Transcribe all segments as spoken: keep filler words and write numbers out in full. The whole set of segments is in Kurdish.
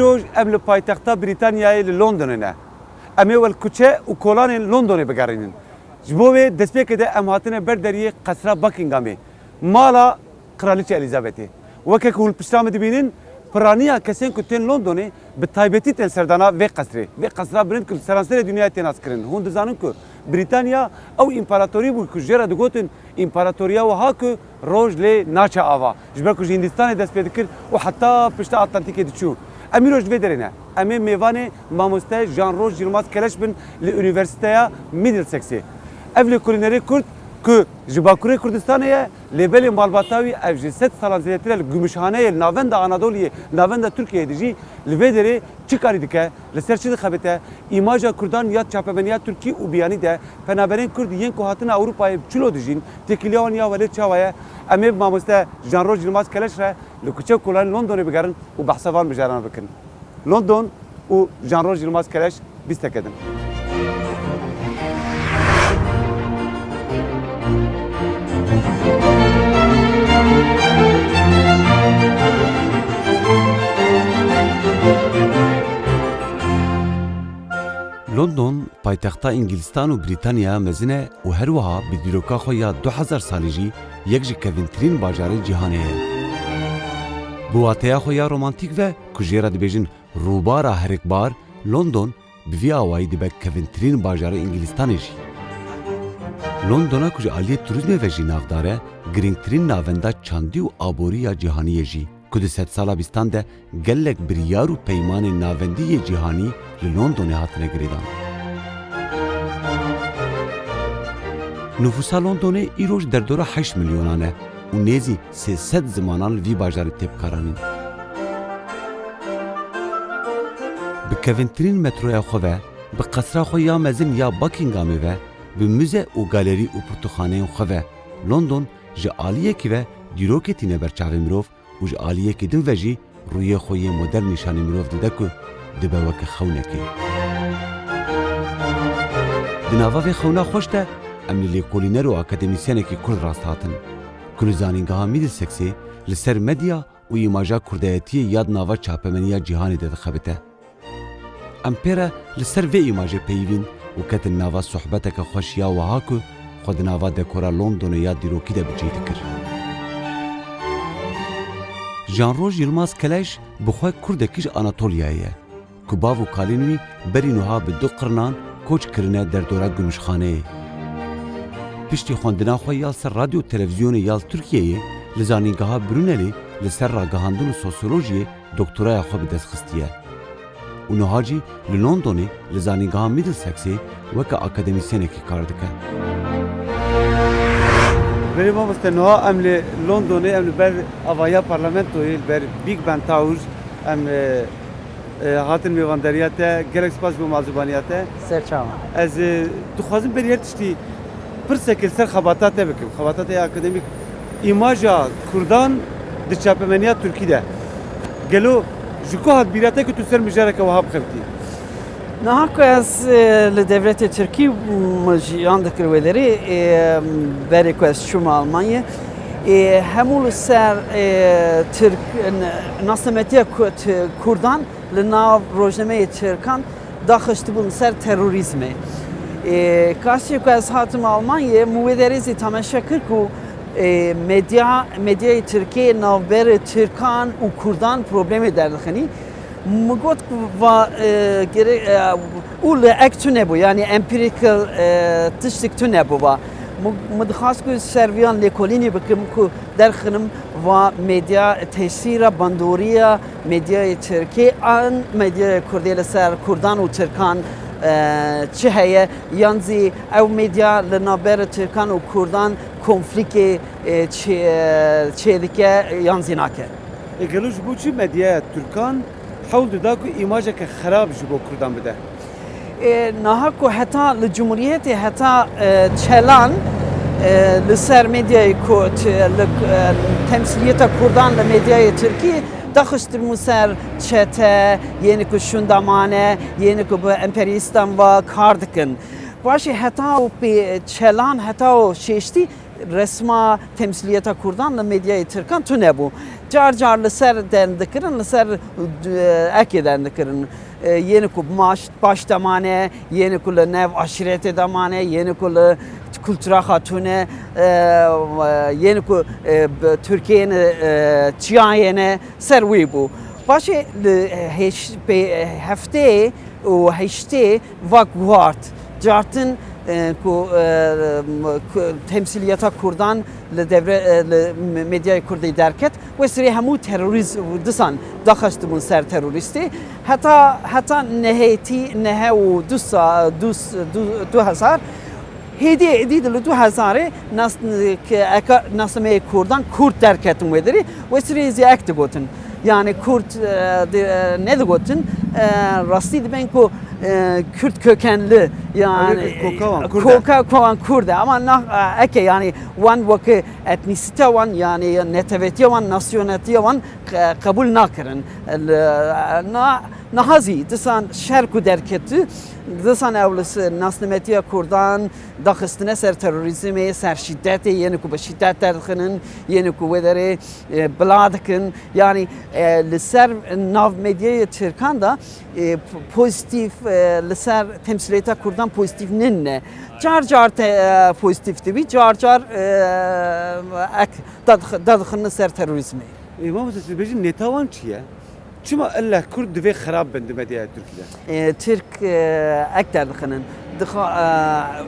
Roj em li paytexta Brîtanyayê li Londonê ne. Em ê wel kuçe û kolanên Londonê bigerînin. Ji bo wê destpêkê de em hatine ber deriyê Qesra Buckinghamê. Mala Kraliçe Elizabethê. Weke ku hûn pişta min dibînin, piraniya kesên ku tên Londonê bi taybetî tên serdana vê qesrê. Vê qesra bilind ku li seranserê dinyayê tê naskirin. Hûn dizanin ku Brîtanya ew împaratorî bû ku jê re digotin împaratoriya wiha ku roj lê naçe ava. Ji ber ku ji Hîndistanê dest pê dikir û heta pişta Atlantîkê diçû. Em îro ji vê derê ne. Em ê mêvanê mamoste Jean Roj Yilmaz Keleş bin li Unîversîteya Middlesexê. Ev lêkolînerê Kurd ku ji Bakurê Kurdistanê ye, lê belê malbata wî ev ji sed salan zêdetir e li Gümüşhaneyê, li navenda Anadoliyê, navenda Tirkiyeyê dijî, li vê derê çi karî dike, li ser çi dixebite, îmaja Kurdan ya çapemeniya Tirkî û biyanî de penaberên Kurd yên ku hatine Ewropayê bi çilo dijîn, têkiliya wan ya welê çawa ye? Em ê bi mamoste Jean Roj Yilmaz Keleş re li kuçe û kolanên Londonê bigerin û behsa van mijaran bikin. London û Jean Roj Yilmaz Keleş bîsteke din. London, paytexta Îngilîstan û Brîtanyaya Mezin e û her wiha bi dîroka xwe ya du hezar salî jî yek ji kevintirîn bajarên cîhanê ye. Bi wateya xwe ya romantîk ve ku jê re dibêjin rûbara herikbar, London bi vî awayî dibe kevintirîn bajarê Îngilîstanê jî. Londona ku ji aliyê turîzmê ve jî navdar e, girîngtirîn navenda çandî û aborî ya cîhanî ye jî, ku di sedsala bîstan de gelek biryar û peymanên navendî yê cîhanî li Londonê hatine girêdan. Nifûsa Londonê îro ji derdora heşt milyonan e û nêzî sê sed zimanan li vî bajarê tê bikaranîn. Bi kevintirîn metroya xwe ve, bi qesra xwe ya mezin ya Buckinghamê ve, bi muze û galerî û pirtûkxaneyên xwe ve, London ji aliyekî ve dîrokê tîne ber çavê mirov û ji aliyekî din ve jî rûyê xwe yê modern nîşanî mirov dide ku dibe weke xewnekê. Di nava vê xewna xweş de em li lêkolîner û akademîsyenekî Kurd rast hatin, ku li Zanîngeha Middlesexê li ser medya û îmaja kurdayetiyê ya di nava çapemeniya cîhanê de dixebite. Em pê re li ser vê îmajê peyivîn û ketin nava sohbeteke xweş ya wiha ku xwe di nava dekora Londonê ya dîrokî de bi cih dikir. Jean Roj Yilmaz Keleş bi xwe Kurdekî ji Anatoliyayê ye, ku bav û kalên wî berî nuha bi du qirnan koç kirine derdora Gümüşxaneyê. Piştî xwendina xwe ya li ser radyo û televîzyonê ya li Tirkiyeyê, li Zanîngeha Brunelê li ser ragihandin û sosyolojiyê doktoraya xwe bi dest xistiye û niha jî li Londonê li Zanîngeha Middlesexê weke akademîsyenekî kar dike. Belê mamoste, niha em li Londonê, em li ber avaya parlamentoyê, li ber Big Ben Tower, em, e, e, hatin mêvandariya te. Gelek spas bo mazûbaniya te. Serçavan. Ez, e, dixwazim berî her tiştî pirsekê li ser xebata te bikim, xebata te ya akademîk. Îmaja Kurdan di çapemeniya Tirkî de, gelo ji ku hat bîra te ku tu ser mijareke wiha bixebitî? Niha ku ez, e, li devletê Tirkî, m-, jiyan dikir wê derê, e, berê ku ez çûm Almanya, e, hemû li ser, e, Tirk, n-, nasnametiya Ku-, t-, Kurdan li nav rojnameyê Tirkan daxiştibûn ser terorîzmê. Ê, kaşê ku ez hatim Almanyayê, min wê derê zî temaşe kir ku, ê, medya, medyayê Tirkê navberê Tirkan û Kurdan problemê derdixinî. Min got ku va, ê, gere-, ê, û li ek tune bû, yanî empirical, ê, tiştik tune bû va. Min, min dixwast ku ser viyan lêkolînê bikim ku derxinim va medya tesîra bandoriya medyayê Tirkê an medyayê Kurdê li ser Kurdan û Tirkan, e, çi heye, yan zî ew medya li navbera Tirkan û Kurdan konflîkê, e, çê-, e, çêdike yan zî nake? E, gelo ji bo çi medyaya Tirkan hewl dida ku îmajeke xerab ji bo Kurdan bide? E, niha ku heta li Cumhuriyetê heta, e, Çelan, e, li ser medyayê ku, t-, li, e, temsîliyeta Kurdan li medyayê Tirkî daxiştibû ser çete, yên ku şûnda mane, yên ku bi emperyalîstan ve kar dikin. Paşê heta û pê Çelan heta û şêştî Resma temsîliyeta Kurdan li medyayê Tirkan tune bû. Car car li ser den dikirin, li ser, e, ekê den dikirin. E, yên ku maş, paş de mane, yên ku li nav aşîretê de mane, yên ku li kultura xwe tune, e, yên ku, e, bi Tirkiyeyê ne, e, çiyayê ne, ser wî bû. Paşê li hêş-, pê-, heftê û heştê va guhart. Cartin, e, ku, e, ku temsîliyeta Kurdan li devre, e, li medyayê Kurdî derket, wê sirê hemû terorîst disan daxistibûn ser terorîstê. Heta, heta nehêtî, nehe û du sa-, du s-, du, du hezar, hêdî, hêdî di li du hezarê nas-, ke-, eka nasnameyê Kurdan, Kurd derketin wê derê, wê sirê zî ek digotin. Yani Kurd, e, di, e, nedigotin, e, rastî dibên ku, e, Kürt kökenli, yani Ew ê koka wan Kurd e. Koka, koka wan Kurd e. Ama na, e, eke yani wan weke etnîsîte wan, yani netewetiya wan, nasyonetiya wan, e, qebûl nakirin. Li, e, na, niha zî disan şer ku derketî, disan ew li s-, nasnametiya Kurdan daxistine ser terorîzmê, ser şîdetê, yên ku bi şîdet derdixinin, yên ku wê derê, e, bila dikin. Yani, e, li ser nav medyayê Tirkan de, e, p-, pozîtîf, e, li ser temsîliyeta Kurdan pozîtîf nîne. Car car te-, e, pozîtîf dibî, car car, e, ek dadix-, dadixin ser terorîzmê. Ê, mamoste, tu dibêjî neta wan çi ye? Çima ille Kurd divê xirab bin di medyaya Tirkî de? E, Tirk, e, ek derdixinin. Dixa,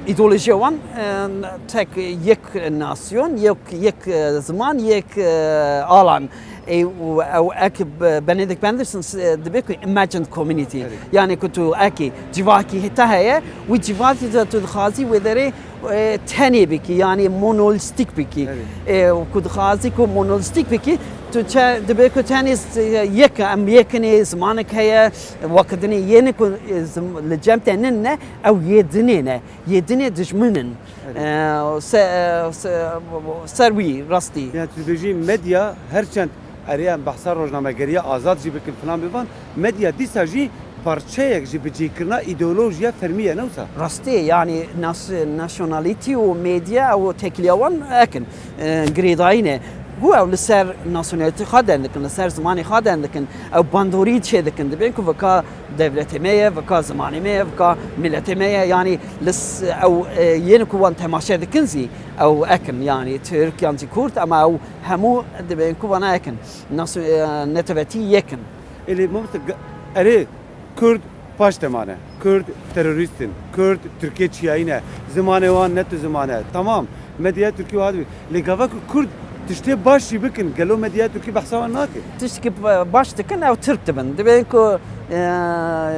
e, îdeolojiya wan, e, tek yek nasyon, yek, yek, e, ziman, yek, e, alan. Ê, û ew ek B-, Benedict Benderson, e, dibê ku imagined community. Evet. Yani ku tu ekî civakî te heye, wî civakî de tu dixwazî wê derê, e, tenê bikî, yani monolîstik bikî. Evet. E, ku dixwazî ku monolîstik bikî, tu çe-, dibê ku tenê s-, yek, em yekinê, zimanek heye, wekidinê yê ne ku, e, zim-, li cem te nin ne, ew yê dinê ne, yê dinê dijmin in. Evet. E, se-, e, se-, ser wî rastî. Ya tu dibêjî medya her çend erê em behsa rojnamegeriya azad jî bikin filan bivan, medya dîsa jî parçeyek ji bicêkirina îdeolojiya fermî ye, ne wisa? Rastî, yani nas-, nasyonalîtî û medya û têkiliya wan ekin, e, girêdayî ne. Ku ew li ser nasyonalîtî xwe den dikin, li ser zimanê xwe den dikin, ew bandorî çê dikin, dibên ku vika dewletê me ye, vika zimanê me ye, vika miletê me ye, yani li s-, ew, e, yên ku wan temaşe dikin zî ew ekin, yani Tirk yan jî Kurd, ama ew hemû dibên ku vana ekin. Nas-, e, netewetî yekin. Ê lê mamoste, ge-, erê, Kurd paş de mane. Kurd terorîst in. Kurd Tirkiyê çiyayî ne. Zimanê wan ne tu ziman e. Tamam. Medyaya Tirkî wiha dibê. Lê gava ku Kurd tiştê baş jî bikin, gelo medyaya Tirkî behsa wan nake? Tiştekî ba-, baş dikin, ew Tirk dibin. Dibên ku, e,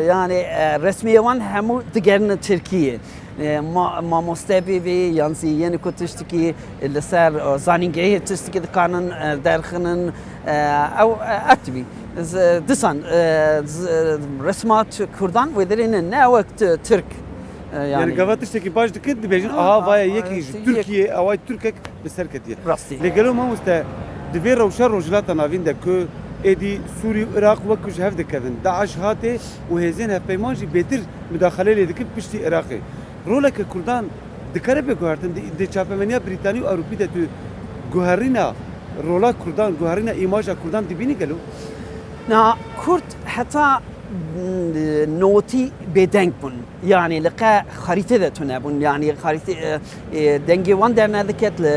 yani, e, resmiyê wan hemû digerine Tirkiyê. E, ma-, mamoste bî bî, yan zî yên ku tiştekî li ser, e, zanîngehê tiştekî dikanin, e, derxinin, e, ew, e, ev tibî. Z-, disan, e, z-, resma t-, Kurdan wê derê ne, ne ew ek t-, Tirk, e, yani. Yani gava tiştekî baş dikin, dibêjin, aha, aha, vaye yekî ji Tirkiyê, away Tirkek bi ser ketiye. Rastî. Lê gelo mamoste, di vê rewşa Rojhilata Navîn de ku êdî Sûrî û Iraq wek ku ji hev dikevin, DAIŞ hatê û hêzên hevpeyman jî bêtir mudaxele lê dikin piştî Iraqê. Roleke Kurdan dikare bê guhertin, di, di çapemeniya Brîtanî û Ewropî de tu guherîna rola Kurdan, guherîna îmaja Kurdan dibînî gelo? Na, Kurd heta, mm, notî bêdeng bûn. Yani li qe xarîtê de tune bûn. Yani xarîtê, e, e, dengê wan dernediket, li,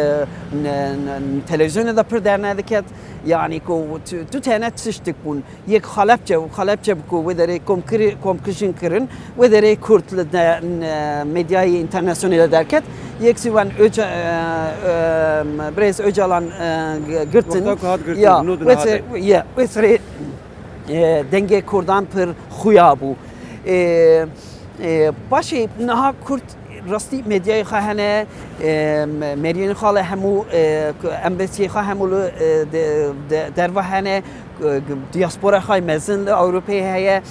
ne, ne, televîzyonê de pir dernediket. Yani ku tu, tu tene tiştik bûn. Yek Xalepçe û Xalepçe bi ku wê derê komkirî-, komkujin kirin, wê derê Kurd li de, ne, medyayê înternasyonê de derket. Yek zî wan Oca-, e, e, birêz Ocalan, e, g-, girtin. Wexta ku hat girtin, ya, nû di wê niha sirê, de. Ya, wê sirê, e, dengê Kurdan pir xuya bû. E, e, paşê niha Kurd rastî medyayê xwe hene, e, me-, meriyên xwe li hemû, e, ku embasiyê xwe hemû li, e, de, de, derve hene, e, diaspora xwe mezin li Ewropeyê heye.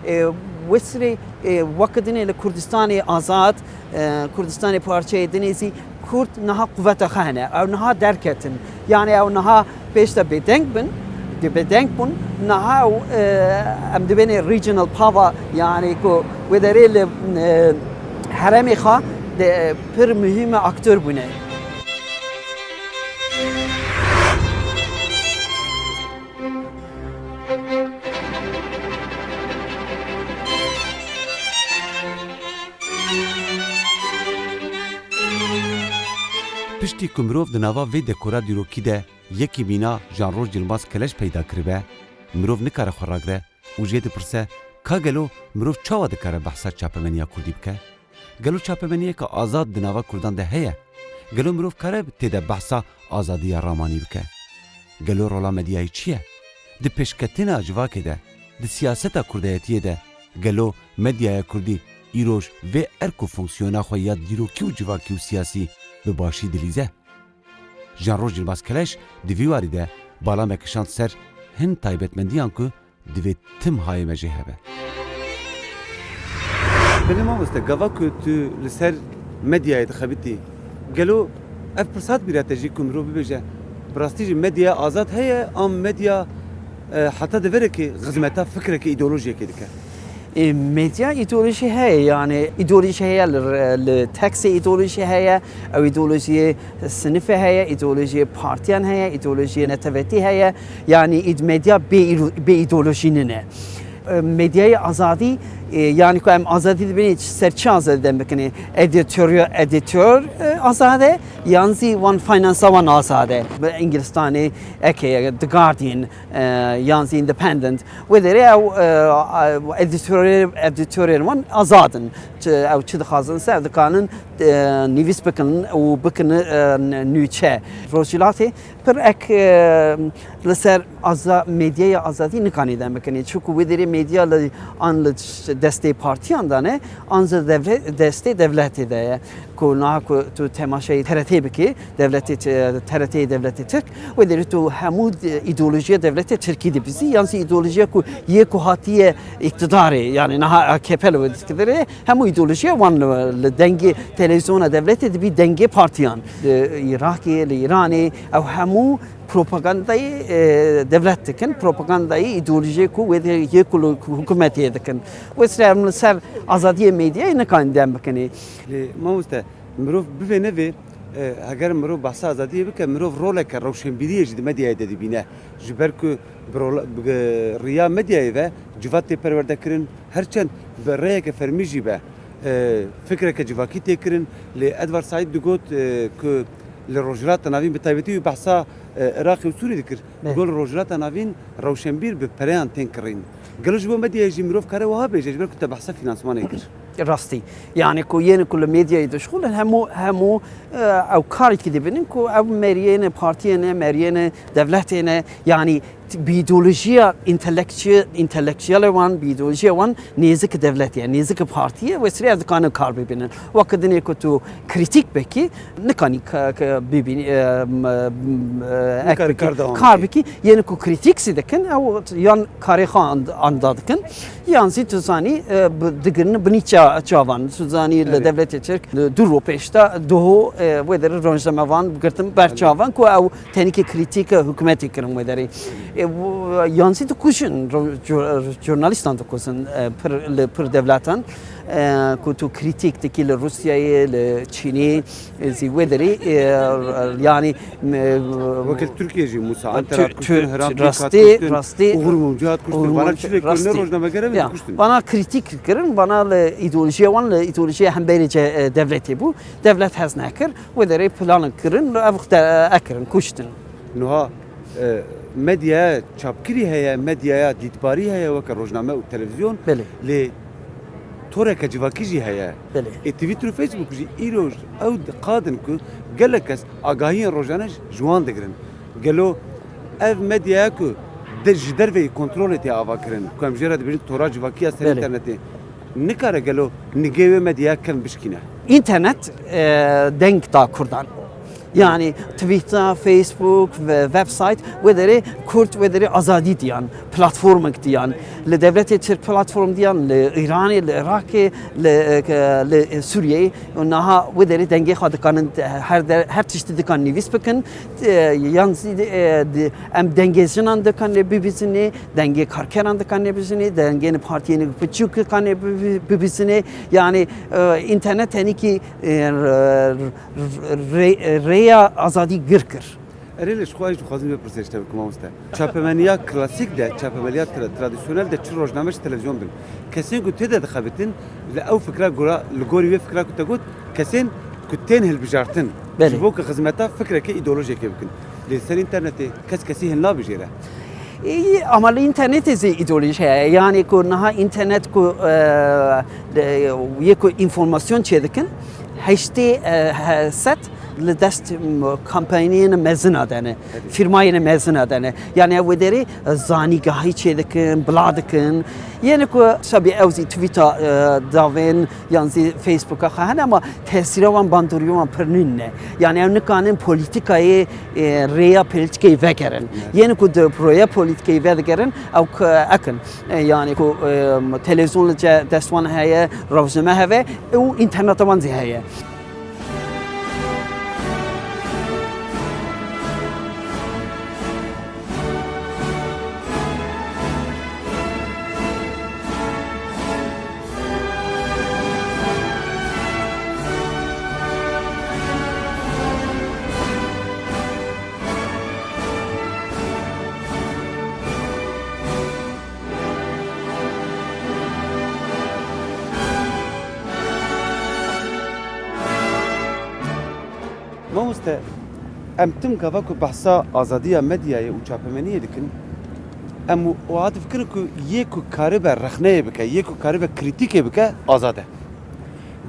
E, wê sirê, e, wekî dinê li Kurdistanê azad, e, Kurdistanê parçeyê dinê zî Kurd niha quveta xwe hene. Ew niha derketin. Yani ew niha pêş de bêdeng bin, di bêdeng bûn, niha ew, e, em dibênê regional power, yani ku wê derê li, e, herêmê xwe de pir muhîm aktör bûne. Piştî ku mirov di nava vê dekora dîrokî de yekî mîna Jean-Roj Yilmaz Keleş peyda kiribe, mirov nikare xwe ragire û jê dipirse, ka gelo mirov çawa dikare behsa çapemeniya kurdî bike? Gelo çapemeniyeke azad di nava kurdan de heye? Gelo mirov kare tê de behsa azadiya ramanî bike? Gelo rola medyayê çi ye? Di pêşketina civakê de, di siyaseta kurdayetiyê de, gelo medyaya kurdî îroj vê erk û fonksiyona xwe ya dîrokî û civakî û siyasî bi başî dilîze? Jean-Roj Yilmaz Keleş di vî warî de bala me kişand ser hin taybetmendiyan ku divê tim hayê me jê hebe. Belê mamoste, gava ku tu li ser medyayê dixebitî, gelo ev pirsa dibîre te jî ku mirov bibêje, bi rastî jî medya azad heye, an medya, e, heta deverekê xizmeta fikrekê, îdeolojiyekê dike? E, medya îdeolojî heye, yani îdeolojî heye, li, li teksê îdeolojî heye, ew îdeolojiyê sinifê heye, îdeolojiyê partiyan heye, îdeolojiyê netevetî heye. Yani îd-, medya bê îro-, bê îdeolojî nine. E, medyayê azadî, e, yani ku em azadî dibînî, ser çi azadî dem bikinî? Editorial, editor, e, azad e, yan zî wan finansa wan azad e. Bi Îngilistanê eke The Guardian, e, yan zî Independent. Wê derê ew, e, editorial, editorial wan azad in. Çi, ew çi dixwazin ser dikanin, e, nivîs bikin û bikin, e, n-, nûçe. Rojhilatê pir ek, e, li ser aza-, medyaya azadî nikanî dem bikinî. Çunku wê derê medya li, an li destê partiyan de ne, an ji devre-, destê devletê de ye. Ku niha ku tu temaşeyê T R T bikî, devletê T-, T R T yê devletê Tirk, wê derê tu hemû de-, îdeolojiya devletê Tirkî dibîzî, yan zî îdeolojiya ku yê ku hatiye îktidarê, yani niha A K P li wê dikirê, hemû îdeolojiya wan li, li dengê televîzyona devletê dibî dengê partiyan. Li Iraqê, li Îranê, ew hemû propagandayê, e, devlet dikin, propagandayê îdeolojiyê ku wê de yê ku li hikûmetê dikin. Wê sirê em li ser azadiyê medyayê nikanî dem bikinê. Lê mamoste, mirov bivê nevê, e, heger mirov behsa azadiyê bike, mirov roleke rewşenbîriyê jî di medyayê de dibîne. Ji ber ku bi rola-, bi riya medyayê ve civat tê perwerdekirin, her çend bi rêyeke fermî jî be, e, fikreke civakî tê kirin. Lê Edward Said digot, e, ku li Rojhilata Navîn bi taybetî wî behsa, e, Iraqê û Sûriyê dikir. Bê. Digot li Rojhilata Navîn rewşenbîr bi pereyan tên kirîn. Gelo ji bo medyayê jî mirov kare wiha bêje, ji ber ku te behsa finansmanê kir? Rastî. Yani ku yên ku li medyayê dişxulin hemû, hemû, e, ew karekî dibînin ku ew meriyê ne, partiyê ne, meriyê ne, devletê ne. Yani t-, bi îdeolojiya întelekçi-, întelekçiyelê wan, bi îdeolojiya wan nêzik devletê ye, nêzik partiyê, wê sirê ev dikanin kar bibînin. Wekî dinê ku tu krîtîk bikî, nikanî ka-, ka-, bibînî, e, m-, m-, e, ek Nikarî bikî, kar devam kar bikî. Bikî, yên ku krîtîk zî dikin, ew yan karê xwe and-, anda dikin, yan zî tu zanî, e, bi-, digirin binî ça-, çavan. Tu zanî li Evet. devletê Tirk, e, du roj pêş de doho, e, wê derê rojnamevan girtin ber Evet. çavan ku ew tenîkê krîtîk hikûmetê kirin wê derê. E, û, yan zî dikujin, ro-, jur-, jurnalîstan dikujin, e, pir, li pir devletan, e, ku tu krîtîk dikî li Rûsyayê, li Çînê, e, zî wê derê, e, yani, e, Wekî li Tirkiyê jî Musa Anter Tür-, hat kuştin, Tür-, Hrant Dîk hat rastî, kuştin, rastî. Uğur Mumcu hat kuştin. Uğur Vana Mumcu, çi lê rastî. Rojnameger em Ya, kuştin. Vana krîtîk kirin, vana li îdeolojiya wan, li îdeolojiya hemberê ce-, e, devletê bû. Devlet hez nekir. Wê derê planin kirin, ev de ekirin, kuştin. Niha, e, medya çapkirî heye, medyaya dîtbarî heye, weke rojname û televîzyon. Belê. Lê toreke civakî jî heye. Belê. Ê Twitter û Facebook jî îro ew qadin ku gelek kes agahiyên rojane ji wan digirin. Gelo ev medyaya ku de, ji derveyî kontrolê tê ava kirin, ku em jê re dibêjin tora civakî ya ser Belê. Înternetê, nikare gelo nigê wê medyaya kevn bişkîne? Înternet, e, deng da Kurdan. Yani Twitter, Facebook ve website wê derê Kurd wê derê azadî diyan, platformek diyan. Li devletê Tirk platform diyan, li Îranê, li Iraqê, li, e, li Sûriyeyê. Û niha wê derê dengê xwe dikanin her der-, her tiştî dikan nivîs bikin. E, yan zî, e, di-, em dengê jinan dikan lê bibîzinê, dengê karkeran dikan lê bibîzinê, dengê partiyên piçûk dikan lê bibi-, bibîzinê. Yani, e, înternet tenîkî, e, r-, r-, rê-, rêya azadî gir kir. Erê, lê ji xwe ez dixwazim vê pirsê ji te bikim, mamoste. Çapemeniya klasîk de, çapemeniya tra-, tradisyonel de çi rojname, çi televîzyon bin. Kesên ku tê de dixebitin, li ew fikra gora, li gorî wê fikra ku te got, kesên ku tên hilbijartin, belê, ji bo ku xizmeta fikrekê, îdeolojiyekê bikin. Lê ser înternetê kes kesî hilnabijêre. Î, ama li înternetê zî îdeolojî heye. Yanî ku niha înternet ku, e, de, yê ku înformasyon çêdikin, heştê, e, he-, sed li dest, m, kompaniyên mezina de ne, firmayên mezina de ne. Yanî ew wê derê, e, zanîgahî çêdikin, bila dikin. Yê ne ku sabî ew zî tweeta, e, davên, yan zî Facebooka xwe hene, ama tesîra wan, bandoriyê wan pir nûn ne. Yanî ew nikanin polîtîkayê, e, rêya polîtîkayê vegerin. Evet. Yên ku di rêya polîtîkayê vedigerin, ew k-, ekin. E, yanî ku, e, televîzyon li ce-, dest wan heye, rojname heve û înterneta wan zî heye. Mamoste, em tim gava ku behsa azadiya medyayê û çapemeniyê dikin, em wiha difikirin ku yê ku karibe rexneyê bike, yê ku karibe krîtîkê bike, azad e.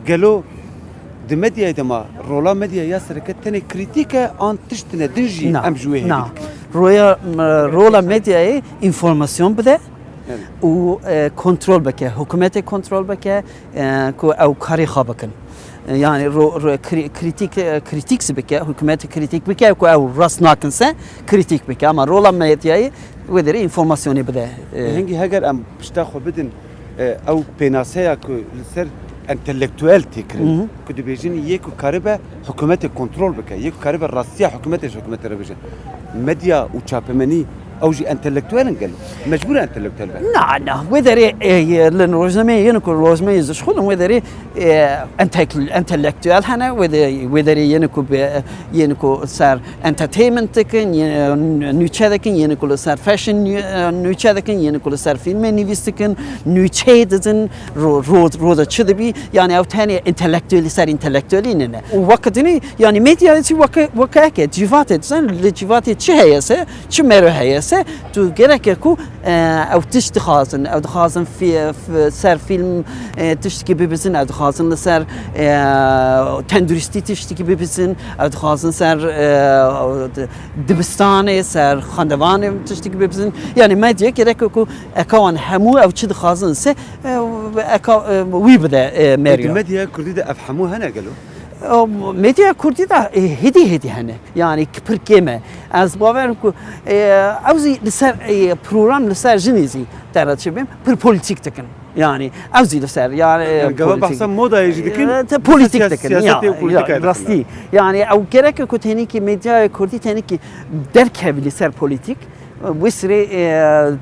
Gelo di medyayê de ma rola medyayê ya sereke tenê krîtîk e, an tiştine din jî em ji wê hêvî dikin? Na. Roya, m-, rola medyayê înformasyon bide, evet, û, e, kontrol bike, hikûmetê kontrol bike, e, ku ew karê xwe bikin. E, yanî ro-, ro-, krî-, krîtîk, e, krîtîk zî bike, hikûmetê krîtîk bike, ku ew rast nakin se krîtîk bike. Ama rola medyayê wê derê înformasyonê bide. E, hingî heger em pişta xwe bidin, e, ew pênaseya ku li ser entelektuel tê kirin, hı hı, ku dibêjin yê ku karibe hikûmetê kontrol bike, yê ku karibe rastiya hikûmetê ji hikûmetê re bêje. Medya û çapemenî ew jî entelektuel in gelo? Mecbûr e entelektuel be. Na, na, wê derê, e, li rojnameyê yên ku rojnameyê zişxulin, wê derê, e, entek-, entelektuel hene, wê de-, wê derê yên ku bi, yên ku ser entertainment dikin, yên nûçe dikin, yên ku li ser fashion nû-, nûçe dikin, yên ku li ser fîlmê nivîs dikin, nûçeyê didin, ro-, ro-, roza çi dibî, yanî ew tenê întelektuelî ser întelektuelî nîne. Û weke dinê, yanî medyayê jî weke, weke eke, cîvatê dizan, li cîvatê çi heye se, çi mero heye se, tu gereke ku, e, ew tişt dixwazin, ew dixwazin fî-, f-, ser fîlm, e, tiştekî bibizin, ew dixwazin li ser, e, tenduristî tiştekî bibizin, ew dixwazin ser, e, di-, dibistanê, ser xwendevanê tiştekî bibizin. Yanî medya gereke ku eka wan hemû ew çi dixwazin se, e, eka, e, wî bide, e, Ê, di meriya. Medyaya kurdî de ev hemû hene gelo? E, medyaya kurdî de, e, hêdî hêdî hene. Yanî ki pir kêm e. Ez bawer ku, e, ew zî li ser, e, program li ser jinê zî te re çi bêm, pir polîtîk dikin. Yanî ew zî li ser, yanî, e, yanî gava polîtîk, behsa modayê jî dikin, e, te polîtîk siya-, dikin. Siyasetê ya, û polîtîkayê ya, rastî. Dikin. Yanî ew gereke ku tenê ki medyaya kurdî tenê ki derkevî li ser polîtîk, wê sirê, e,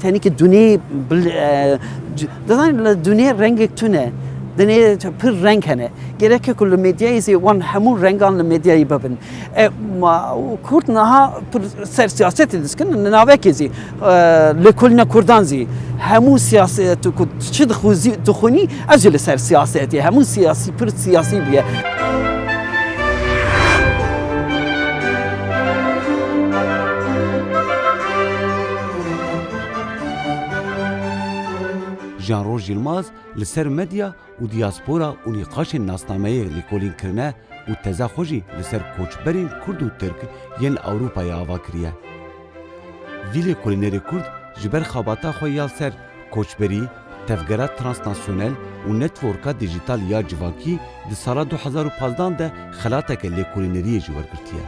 tenê ki dunê bil-, e, c-, dizanî li dunê rengek tune, dunê pir reng hene. Gereke ku li medyayê zî wan hemû rengan li medyayê bibin. E, ma, Kurd niha pir ser siyasetê dizkin, li navekê zî, e, lêkolîna Kurdan zî hemû siyaset ku çi dixwizî-, dixwînî, ev jî li ser siyasetê, hemû siyasî, pir siyasî bûye. Jean Roj Yilmaz li ser medya û diaspora û nîqaşên nasnameyê lêkolîn kirine û teza xwe jî li ser koçberên Kurd û Tirk yên li Ewropayê ava kiriye. Vî lêkolînerê Kurd ji ber xebata xwe ya li ser koçberî, tevgera transnasyonel û networka dîjîtal ya civakî di sala du hezar û pazdan de xelateke lêkolîneriyê jî wergirtiye.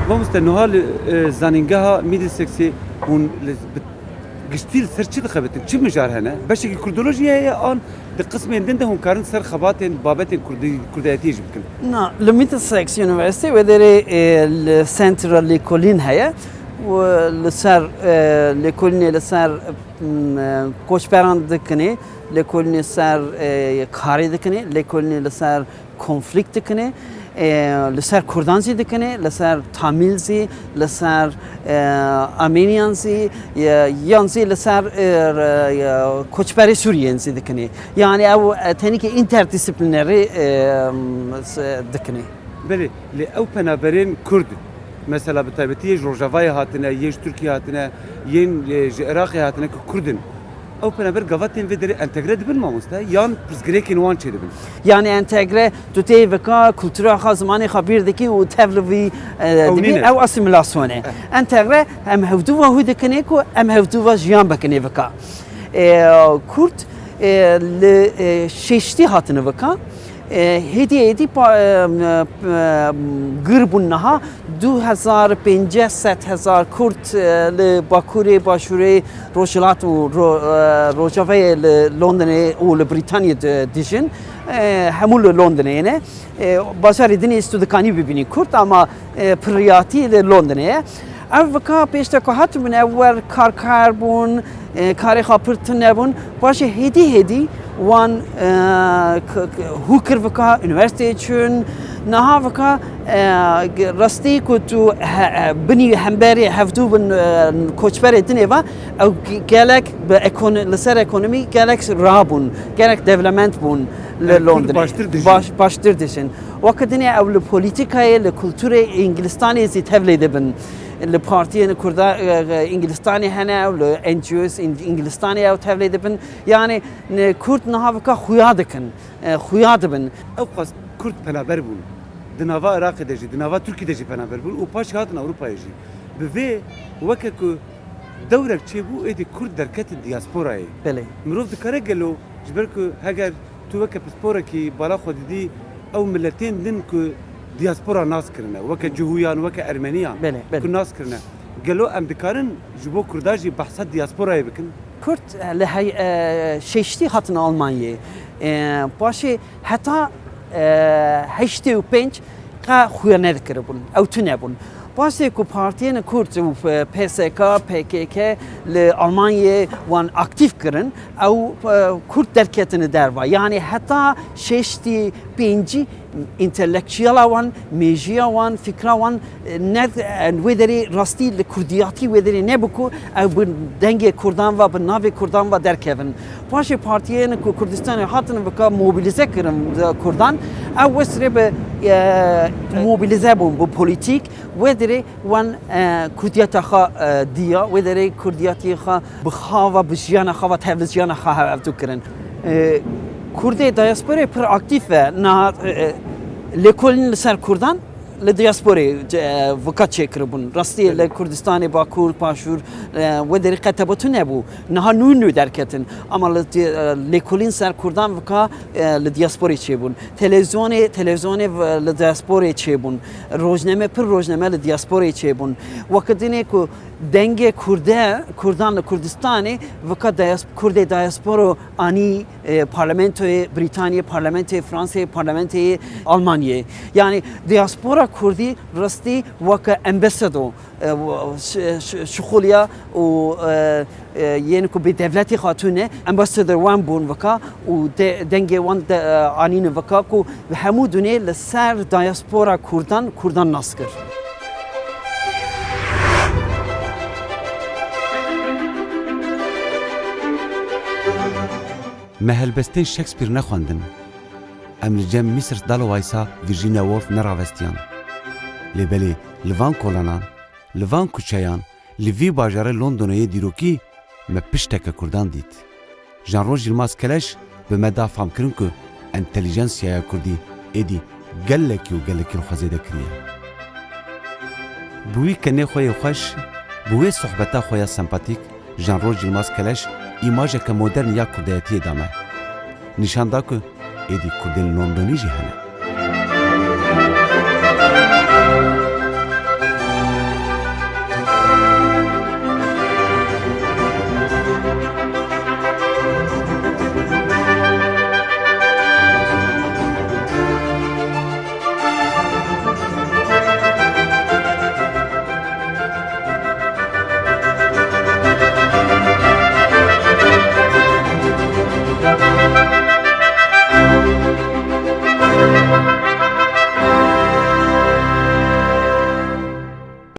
Mamoste, niha li, e, zanîngeha Middlesexê hûn li, bi, giştî li ser çi dixebitin? Çi mijar hene? Beşekî kurdolojiyê heye an di qismên din de hûn karin ser xebatên, babetên kurdî-, kurdayetiyê jî bikin? Na, li Middlesex University wê derê, e, li Central lêkolîn heye û li ser, e, lêkolînê li ser, m, e, koçberan dikinê, lêkolînê ser, e, karê dikinê, lêkolînê li ser konflîkt dikinê. E, li ser Kurdan zî dikinê, li ser Tamîl zî, li ser, e, Armeniyan zî, e, yan zî li ser, e, re-, e, koçberê Sûriyên zî dikinê. Yani ew, e, tenîkê interdisiplînerî, e, s-, dikinê. Belê, lê ew penaberên Kurd, mesela bi taybetî yê ji Rojavayê hatine, yê ji Tirkiyê hatine, yên, e, ji Iraqê hatine ku Kurd in. Ew penaber gava tên vê derê entegre dibin mamoste yan pirsgirêkên wan çêdibin? Yani entegre, tu tê vika kultura xwe, zimanê xwe bîr dikî û tev li vî, e, Ew dibî, nîne. Ew asîmîlasyon e. Eh. Entegre, em hevdû ve hû dikinê ku em hevdû ve jiyan bikinê vika. E, Kurd, e, li, e, şêştî hatine vika. E, hêdî hêdî pa-, e, e, gir bûn niha. Du hezar pêncî sed hezar Kurd, e, li Bakurê, Başûrê, Rojhilat û Ro-, e, Rojavayê li Londonê û li Brîtanyê di-, dijin. E, hemû li Londonê ne. E, bajarê din êst tu dikanî bibînî Kurd, ama, e, piriyatî li Londonê ye. Ev vika pêşte ku hatibûn, ev wer karkar bûn, e, karê xwe pir tune bûn. Paşê hêdî hêdî wan, e, k-, k-, hû kir vika, unîversîteyê çûn. Niha vika, e, g-, rastî ku tu he-, e, binî hemberê hevdû bin, e, koçberê dinê ve, ew g-, gelek bi ekon-, li ser ekonomî gelek rabûn, gelek dewlemend bûn li Londonê. Ev Kurd baştir dijîn. Baş-, baştir dijîn. Weke dinê ew li polîtîkayê, li kulturê Îngilistanê zî tevlê dibin. Li partiyên Kurda, e, e, Îngilistanê hene, ew li N G Os Îng-, Îngilistanê ew tevlê dibin. Yani, ne, Kurd niha vika xuya dikin, e, xuya dibin. Ew qas Kurd penaber bûn. Di nava Iraqê de jî, di nava Tirkiyê de jî penaber bûn û paşê hatin Ewropayê jî. Bi vê weke ku dewrek çêbû, êdî Kurd derketin diasporayê. Belê. Mirov dikare gelo, ji ber ku heger tu weke pisporekî bala xwe didî, ew miletên din ku diaspora nas kirine, weke Cihûyan, weke Ermeniyan Belê, belê. ku nas kirine. Gelo em dikarin ji bo Kurda jî behsa diasporayê bikin? Kurd, e, li hey-, e, şêştî hatin Almanyayê. E, paşê heta, e, heştê û pênc qe xuya nedikiribûn. Ew tune bûn. Paşê ku partiyên Kurd û, e, P S K, P K K li Almanyayê wan aktîf kirin, ew, e, Kurd derketine derva. Yani heta şêştî pêncî întelektuela wan, mêjiya wan, fikra wan, e, ne, e, wê derê rastî li kurdiyatî wê derê nebû ku ew bi dengê Kurdan ve, bi navê Kurdan ve derkevin. Paşê partiyên ku Kurdistanê hatin vika mobilize kirin, e, Kurdan, ew wesrê bi, e, mobilize bûn, bi polîtîk, wê derê wan, e, kurdiyeta xwe, e, diya, wê derê kurdiyatiyê xwe bi xwe ve, bi jiyana xwe ve, tevli jiyana xwe hevdû kirin. E, Kurdê diasporê pir aktîf e. Na, e, lêkolîn li ser Kurdan li diasporê, e, vika çêkiribûn. Rastî Belê. li Kurdistanê Bakur, Paşûr, e, wê derî qe tebatû nebû. Niha nû nû derketin. Ama li di-, e, lêkolîn ser Kurdan vika, e, li diasporê çêbûn. Televîzyonê, televîzyonê v-, li diasporê çêbûn. Rojname, pir rojname li diasporê çêbûn. Wekî dinê ku dengê Kurde, Kurdan li Kurdistanê vika dias-, Kurdê diasporo anî, e, parlamentoyê Brîtaniyê, parlamentê Fransê, parlamentê Almanyê. Yani diaspora Kurdî rastî weke ambassador, e, w-, ş-, ş-, şixuliya û, e, e, yên ku bi devletê xatûne ambassador wan bûn vika û de-, dengê wan de, e, anîne vika ku hemû dunê li ser diaspora Kurdan, Kurdan nas kir. Me helbestên Shakespeare nexwendin. Em li cem Mister Dalloway-a Virginia Woolf neravestiyan. Lê belê li van kolanan, li van kuçeyan, li vî bajarê Londonê yê dîrokî me pişteke Kurdan dît. Jean-Roj Yilmaz Keleş bi me da famkirin ku entelijansiyaya Kurdî êdî gelekî û gelekî li xwe zêde kiriye. Bi wî kenê xwe yê xweş, bi wê sohbeta xwe ya sempatîk, Jean-Roj Yilmaz Keleş îmajeke modern ya kurdayetiyê da me. Nîşan da ku êdî Kurdên Londonî jî hene.